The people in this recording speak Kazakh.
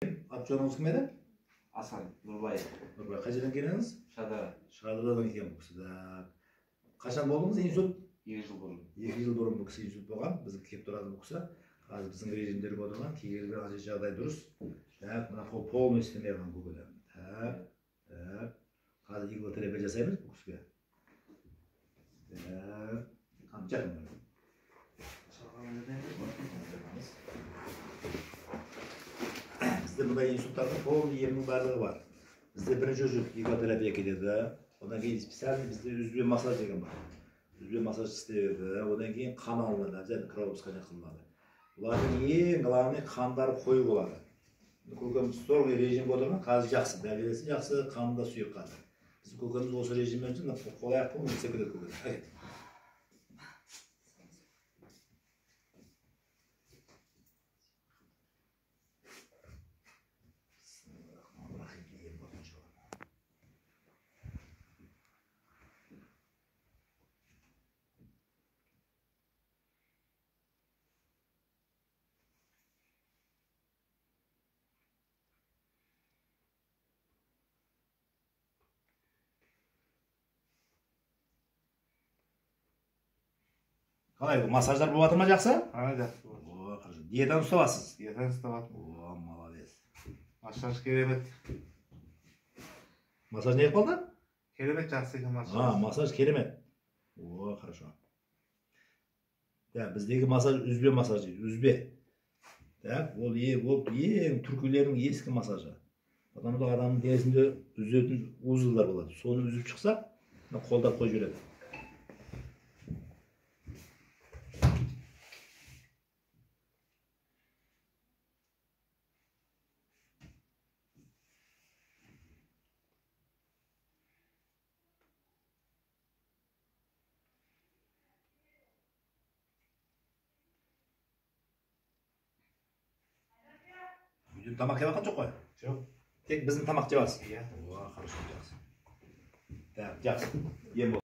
Аты жөніңіз кім еді? Асан Нұрбаев. Нұрбай, қай жерден келдіңіз? Шардара. Шардарадан екен бұл кісі. Қашан болдыңыз инсульт? 2 жыл бұрын. 2 жыл бұрын бұл кісі инсульт болған. Бізге келіп тұрады бұл кісі. Қазір біздің режимдерге отырған. Кейбір қазір жағдай дұрыс. Так, мына қол полный істемей қалған көкеде. Так, так. Қазір иглотерапия жасаймыз бұл кісіге. Так, жақын. Бізде мұндай инсульттардың полный емінің барлығы бар. Бізде бірінші очередь иглотерапия кетеді. Одан кейін специальный бізде үзбе массаж деген бар. Үзбе массаж істеледі. Одан кейін қан алынады, обязательно кровопускание қылынады. Бұлардың ең главный қандары қою болады. Көкеміз строгий режимге отырған, қазір жақсы, дәрежесі жақсы, қаны да сұйық қазір. Біздің көкеміз осы режиммен жүріп, қол аяқ полный істеп кетеді көкеміз. Қалай, массаждар болып жатыр ма жақсы? Жақсы болады. О, хорошо. Диетаны ұстап аласыз? Диетаны ұстап жатырмын. О, молодец. Массаж керемет. Массаж не қалды? Керемет, жақсы екен массаж. А, массаж керемет. О, хорошо. Так, біздегі массаж үзбе массаж дейді, үзбе. Так, ол ең түркілердің ескі массажы. Потому что адамның денесінде үзетін узылдар болады. Соны үзіп шықса, қолдап қойып жібереді. Үйден тамақ жеп жатқан жоқ қой? Жоқ. Тек біздің тамақ жеп аласыз? Иә. О, хорошо, жақсы. Так, жақсы. Ем бол.